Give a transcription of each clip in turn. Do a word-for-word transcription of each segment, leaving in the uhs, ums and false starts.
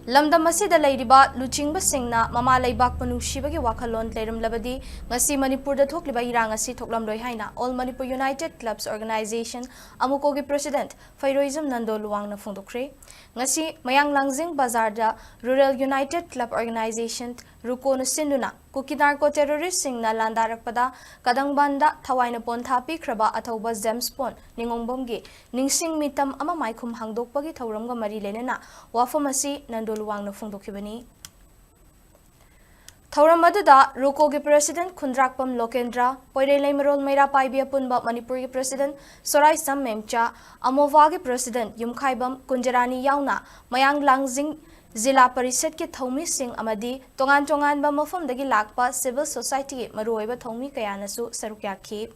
ꯂꯝꯗꯝ ꯑꯁꯤꯗ ꯂꯩꯔꯤꯕ ꯂꯨꯆꯤꯡꯕꯁꯤꯡꯅ ꯃꯃꯥ ꯂꯩꯕꯥꯛꯄꯨ ꯅꯨꯡꯁꯤꯕꯒꯤ ꯋꯥꯈꯜꯂꯣꯟ ꯂꯩꯔꯝꯂꯕꯗꯤ ꯉꯁꯤ ꯃꯅꯤꯄꯨꯔꯗ ꯊꯣꯛꯂꯤꯕ ꯏꯔꯥꯡ ꯑꯁꯤ ꯊꯣꯛꯂꯝꯂꯣꯏ ꯍꯥꯏꯅ All Manipur United Clubs Organization, ꯑꯃꯨꯀꯣꯒꯤ president ꯐꯩꯔꯣꯏꯖꯝ Nando ꯂꯨꯋꯥꯡꯅ ꯐꯣꯡꯗꯣꯛꯈ꯭ꯔꯦ꯫ ꯉꯁꯤ ꯃꯌꯥꯡ ꯂꯥꯡꯖꯤꯡ ꯕꯖꯥꯔꯗ Rural United Club Organization, ꯔꯨꯀꯣꯅ ꯁꯤꯟꯗꯨꯅ ꯀꯨꯀꯤ ꯅꯥꯔꯀꯣ ꯇꯦꯔꯣꯔꯤꯁꯁꯤꯡꯅ ꯂꯥꯟꯗꯥꯔꯛꯄꯗ ꯀꯗꯪꯕꯥꯟꯗ ꯊꯋꯥꯏꯅ ꯄꯣꯟꯊꯥ ꯄꯤꯈ꯭ꯔꯕ ꯑꯊꯧꯕ ꯖꯦꯝꯁ ꯄꯣꯟ ꯅꯤꯉꯣꯝꯕꯝꯒꯤ ꯅꯤꯡꯁꯤꯡ ꯃꯤꯇꯝ ꯑꯃ ꯃꯥꯏꯈꯨꯝ ꯍꯥꯡꯗꯣꯛꯄꯒꯤ ꯊꯧꯔꯝꯒ ꯃꯔꯤ ꯂꯩꯅꯅ ꯋꯥꯐꯝ ꯑꯁꯤ ꯅꯟꯗꯣ ꯂꯨꯋꯥꯡꯅ ꯐꯣꯡꯗꯣꯛꯈꯤꯕꯅꯤ꯫ ꯊꯧꯔꯝ ꯑꯗꯨꯗ ꯔꯨꯀꯣꯒꯤ president ꯈꯨꯟꯗ꯭ꯔꯥꯛꯄꯝ ꯂꯣꯀꯦꯟꯗ꯭ꯔ, ꯄꯣꯏꯔꯩ ꯂꯩꯃꯔꯣꯜ ꯃꯩꯔꯥ ꯄꯥꯏꯕꯤ ꯑꯄꯨꯟꯕ ꯃꯅꯤꯄꯨꯔꯒꯤ president ꯁꯣꯔꯥꯏꯁꯝ ꯃꯦꯝꯆꯥ, ꯑꯃꯣꯚꯥꯒꯤ president ꯌꯨꯝꯈꯥꯏꯕꯝ ꯀꯨꯟꯖꯔꯥꯅꯤ ꯌꯥꯎꯅ ꯃꯌꯥꯡ ꯂꯥꯡꯖꯤꯡ ꯖꯤꯂꯥ ꯄꯔꯤꯁꯠꯀꯤ ꯊꯧꯃꯤꯁꯤꯡ ꯑꯃꯗꯤ ꯇꯣꯉꯥꯟ ꯇꯣꯉꯥꯟꯕ ꯃꯐꯝꯗꯒꯤ ꯂꯥꯛꯄ civil societyꯒꯤ ꯃꯔꯨꯑꯣꯏꯕ ꯊꯧꯃꯤ ꯀꯌꯥꯅꯁꯨ ꯁꯔꯨꯛ ꯌꯥꯈꯤ꯫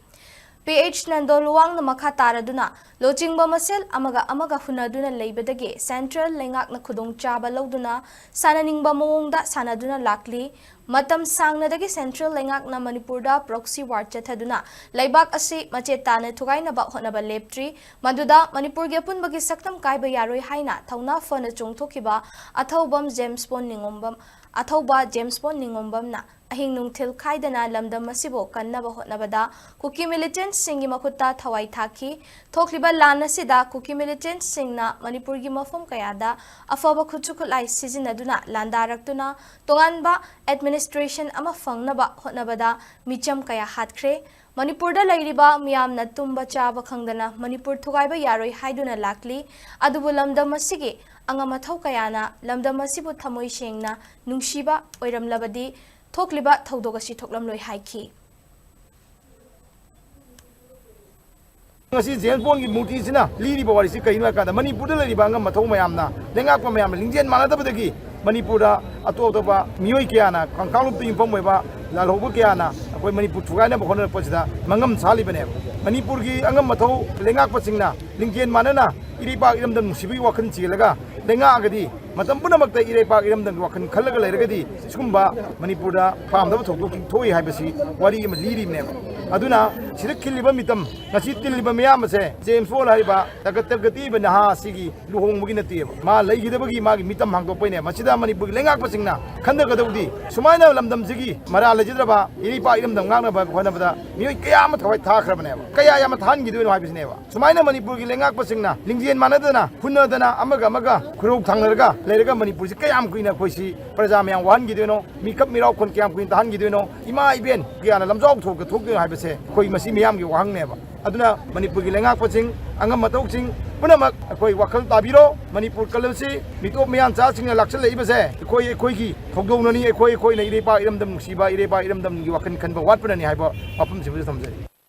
ꯄꯤ ꯑꯩꯆ ꯅꯟꯗꯣ ꯂꯨꯋꯥꯡꯅ ꯃꯈꯥ ꯇꯥꯔꯗꯨꯅ ꯂꯨꯆꯤꯡꯕ ꯃꯁꯦꯜ ꯑꯃꯒ ꯑꯃꯒ ꯍꯨꯟꯅꯗꯨꯅ ꯂꯩꯕꯗꯒꯤ central ꯂꯩꯉꯥꯛꯅ ꯈꯨꯗꯣꯡꯆꯥꯕ ꯂꯧꯗꯨꯅ ꯁꯥꯟꯅꯅꯤꯡꯕ ꯃꯑꯣꯡꯗ ꯁꯥꯟꯅꯗꯨꯅ ꯂꯥꯛꯂꯤ꯫ ꯃꯇꯝ ꯁꯥꯡꯅꯗꯒꯤ central ꯂꯩꯉꯥꯛꯅ ꯃꯅꯤꯄꯨꯔꯗ proxy war ꯆꯠꯊꯗꯨꯅ ꯂꯩꯕꯥꯛ ꯑꯁꯤ ꯃꯆꯦꯠ ꯇꯥꯅ ꯊꯨꯒꯥꯏꯅꯕ ꯍꯣꯠꯅꯕ ꯂꯦꯞꯇ꯭ꯔꯤ꯫ ꯃꯗꯨꯗ ꯃꯅꯤꯄꯨꯔꯒꯤ ꯑꯄꯨꯟꯕꯒꯤ ꯁꯛꯇꯝ ꯀꯥꯏꯕ ꯌꯥꯔꯣꯏ ꯍꯥꯏꯅ ꯊꯧꯅꯥ ꯐꯅ ꯆꯣꯡꯊꯣꯛꯈꯤꯕ ꯑꯊꯧꯕꯝ ꯖꯦꯝꯁ ꯄꯣꯟ ꯅꯤꯉꯣꯝꯕꯝ, ꯑꯊꯧꯕ ꯖꯦꯝꯁ ꯄꯣꯟ ꯅꯤꯉꯣꯝꯕꯝꯅ ꯑꯍꯤꯡ ꯅꯨꯡꯊꯤꯜ ꯈꯥꯏꯗꯅ ꯂꯝꯗꯝ ꯑꯁꯤꯕꯨ ꯀꯟꯅꯕ ꯍꯣꯠꯅꯕꯗ ꯀꯨꯀꯤ militantꯁꯤꯡꯒꯤ ꯃꯈꯨꯠꯇ ꯊꯋꯥꯏ ꯊꯥꯈꯤ꯫ ꯊꯣꯛꯂꯤꯕ ꯂꯥꯟ ꯑꯁꯤꯗ ꯀꯨꯀꯤ militantꯁꯤꯡꯅ ꯃꯅꯤꯄꯨꯔꯒꯤ ꯃꯐꯝ ꯀꯌꯥꯗ ꯑꯐꯕ ꯈꯨꯠꯁꯨ ꯈꯨꯠꯂꯥꯏ ꯁꯤꯖꯤꯟꯅꯗꯨꯅ ꯂꯥꯟꯗꯥꯔꯛꯇꯨꯅ ꯇꯣꯉꯥꯟꯕ administration ꯑꯃ ꯐꯪꯅꯕ ꯍꯣꯠꯅꯕꯗ ꯃꯤꯆꯝ ꯀꯌꯥ ꯍꯥꯠꯈ꯭ꯔꯦ꯫ ꯃꯅꯤꯄꯨꯔꯗ ꯂꯩꯔꯤꯕ ꯃꯤꯌꯥꯝꯅ ꯇꯨꯝꯕ ꯆꯥꯕ ꯈꯪꯗꯅ ꯃꯅꯤꯄꯨꯔ ꯊꯨꯒꯥꯏꯕ ꯌꯥꯔꯣꯏ ꯍꯥꯏꯗꯨꯅ ꯂꯥꯛꯂꯤ꯫ ꯑꯗꯨꯕꯨ ꯂꯝꯗꯝ ꯑꯁꯤꯒꯤ ꯑꯉꯝ ꯑꯊꯧ ꯀꯌꯥꯅ ꯂꯝꯗꯝ ꯑꯁꯤꯕꯨ ꯊꯃꯣꯏ ꯁꯦꯡꯅ ꯅꯨꯡꯁꯤꯕ ꯑꯣꯏꯔꯝꯂꯕꯗꯤ ꯊꯣꯛꯂꯤꯕ ꯊꯧꯗꯣꯛ ꯑꯁꯤ ꯊꯣꯛꯂꯝꯂꯣꯏ ꯍꯥꯏꯈꯤ꯫ ꯉꯁꯤ ꯖꯦꯝꯁ ꯕꯣꯟꯒꯤ ꯃꯨꯔꯇꯤꯁꯤꯅ ꯂꯤꯔꯤꯕ ꯋꯥꯔꯤꯁꯤ ꯀꯔꯤꯅꯣ ꯍꯥꯏ ꯀꯥꯟꯗ, ꯃꯅꯤꯄꯨꯔꯗ ꯂꯩꯔꯤꯕ ꯑꯉꯝ ꯑꯊꯧ ꯃꯌꯥꯝꯅ, ꯂꯩꯉꯥꯛꯄ ꯃꯌꯥꯝꯅ ꯂꯤꯡꯖꯦꯜ ꯃꯥꯟꯅꯗꯕꯗꯒꯤ ꯃꯅꯤꯄꯨꯔꯗ ꯑꯇꯣꯞ ꯑꯇꯣꯞꯄ ꯃꯤꯑꯣꯏ ꯀꯌꯥꯅ, ꯀꯥꯡꯂꯨꯞꯇ ꯌꯨꯝꯐꯝ ꯑꯣꯏꯕ ꯂꯥꯜꯍꯧꯕ ꯀꯌꯥꯅ ꯑꯩꯈꯣꯏ ꯃꯅꯤꯄꯨꯔ ꯊꯨꯒꯥꯏꯅꯕ ꯍꯣꯠꯅꯔꯛꯄꯁꯤꯗ ꯃꯉꯝ ꯁꯥꯍꯜꯂꯤꯕꯅꯦꯕ꯫ ꯃꯅꯤꯄꯨꯔꯒꯤ ꯑꯉꯝ ꯑꯊꯧ ꯂꯩꯉꯥꯛꯄꯁꯤꯡꯅ ꯂꯤꯡꯖꯦꯜ ꯃꯥꯟꯅꯅ ꯏꯔꯩꯄꯥꯛ ꯏꯔꯝꯗꯝ ꯅꯨꯡꯁꯤꯕꯒꯤ ꯋꯥꯈꯜ ꯆꯦꯜꯂꯒ ꯂꯩꯉꯥꯛꯑꯒꯗꯤ, ꯃꯇꯝ ꯄꯨꯝꯅꯃꯛꯇ ꯏꯔꯩꯄꯥꯛ ꯏꯔꯝꯗꯝꯒꯤ ꯋꯥꯈꯜ ꯈꯜꯂꯒ ꯂꯩꯔꯒꯗꯤ ꯁꯤꯒꯨꯝꯕ ꯃꯅꯤꯄꯨꯔꯗ ꯄꯥꯝꯗꯕ ꯊꯧꯗꯣꯛꯁꯤꯡ ꯊꯣꯛꯏ ꯍꯥꯏꯕꯁꯤ ꯋꯥꯔꯤ ꯑꯃ ꯂꯤꯔꯤꯕꯅꯦꯕ꯫ ꯑꯗꯨꯅ ꯁꯤꯗ ꯈꯤꯜꯂꯤꯕ ꯃꯤꯇꯝ, ꯉꯁꯤ ꯇꯤꯜꯂꯤꯕ ꯃꯤꯌꯥꯝ ꯑꯁꯦ ꯖꯦꯝꯁ ꯋꯥꯔꯜ ꯍꯥꯏꯔꯤꯕ ꯇꯒꯠ ꯇꯒꯠ ꯇꯦꯛꯏꯕ ꯅꯍꯥ ꯑꯁꯤꯒꯤ ꯂꯨꯍꯣꯡꯕꯒꯤ ꯅꯠꯇꯦꯕ꯫ ꯃꯥ ꯂꯩꯈꯤꯗꯕꯒꯤ ꯃꯥꯒꯤ ꯃꯤꯇꯝ ꯍꯥꯡꯗꯣꯛꯄꯩꯅꯦ꯫ ꯃꯁꯤꯗ ꯃꯅꯤꯄꯨꯔꯒꯤ ꯂꯩꯉꯥꯛꯄꯁꯤꯡꯅ ꯈꯟꯊꯒꯗꯧꯗꯤ, ꯁꯨꯃꯥꯏꯅ ꯂꯝꯗꯝꯁꯤꯒꯤ ꯃꯔꯥꯜ ꯂꯩꯖꯗ꯭ꯔꯕ ꯏꯔꯩꯄꯥꯛ ꯏꯔꯝꯗꯝ ꯉꯥꯛꯅꯕ ꯍꯣꯠꯅꯕꯗ ꯃꯤꯑꯣꯏ ꯀꯌꯥ ꯑꯃ ꯊꯋꯥꯏ ꯊꯥꯈ꯭ꯔꯕꯅꯦꯕ꯫ ꯀꯌꯥ ꯌꯥꯝꯅ ꯊꯥꯍꯟꯈꯤꯗꯣꯏꯅꯣ ꯍꯥꯏꯕꯁꯤꯅꯦꯕ꯫ ꯁꯨꯃꯥꯏꯅ ꯃꯅꯤꯄꯨꯔꯒꯤ ꯂꯩꯉꯥꯛꯄꯁꯤꯡꯅ ꯂꯤꯡꯖꯦꯜ ꯃꯥꯟꯅꯗꯅ, ꯍꯨꯟꯅꯗꯅ, ꯑꯃꯒ ꯑꯃꯒ ꯈꯨꯔꯧ ꯊꯥꯡꯅꯔꯒ ꯂꯩꯔꯒ ꯃꯅꯤꯄꯨꯔꯁꯤ ꯀꯌꯥꯝ ꯀꯨꯏꯅ ꯑꯩꯈꯣꯏꯁꯤ ꯄ꯭ꯔꯖꯥ ꯃꯌꯥꯝ ꯋꯥꯍꯟꯈꯤꯗꯣꯏꯅꯣ? ꯃꯤꯀꯞ ꯃꯤꯔꯥꯎꯈꯣꯟ ꯀꯌꯥꯝ ꯀꯨꯏꯅ ꯇꯥꯍꯟꯈꯤꯗꯣꯏꯅꯣ? ꯏꯃꯥ ꯏꯕꯦꯟ ꯀꯌꯥꯅ ꯂꯝꯖꯥꯎ ꯊꯣꯛꯀ ꯊꯣꯛꯇꯣꯏꯅꯣ ꯍꯥꯏꯕꯁꯦ ꯑꯩꯈꯣꯏ ꯃꯁꯤ ꯃꯤꯌꯥꯝꯒꯤ ꯋꯥꯍꯪꯅꯦꯕ꯫ ꯑꯗꯨꯅ ꯃꯅꯤꯄꯨꯔꯒꯤ ꯂꯩꯉꯥꯛꯄꯁꯤꯡ, ꯑꯉꯝ ꯑꯇꯧꯁꯤꯡ ꯄꯨꯝꯅꯃꯛ ꯑꯩꯈꯣꯏ ꯋꯥꯈꯜ ꯇꯥꯕꯤꯔꯣ꯫ ꯃꯅꯤꯄꯨꯔ ꯀꯜꯂꯁꯤ꯫ ꯃꯤꯇꯣꯞ ꯃꯤꯌꯥꯟꯆꯥꯁꯤꯡꯅ ꯂꯥꯛꯁꯤꯜꯂꯛꯏꯕꯁꯦ ꯑꯩꯈꯣꯏ ꯑꯩꯈꯣꯏꯒꯤ ꯊꯧꯗꯧꯅꯅꯤ꯫ ꯑꯩꯈꯣꯏ ꯑꯩꯈꯣꯏꯅ ꯏꯔꯩꯄꯥꯛ ꯏꯔꯝꯗꯝ ꯅꯨꯡꯁꯤꯕ, ꯏꯔꯩꯄꯥꯛ ꯏꯔꯝꯗꯝꯒꯤ ꯋꯥꯈꯜ ꯈꯟꯕ ꯋꯥꯠꯄꯅꯅꯤ ꯍꯥꯏꯕ ꯋꯥꯐꯝꯁꯤꯕꯨꯁꯨ ꯊꯝꯖꯔꯤ꯫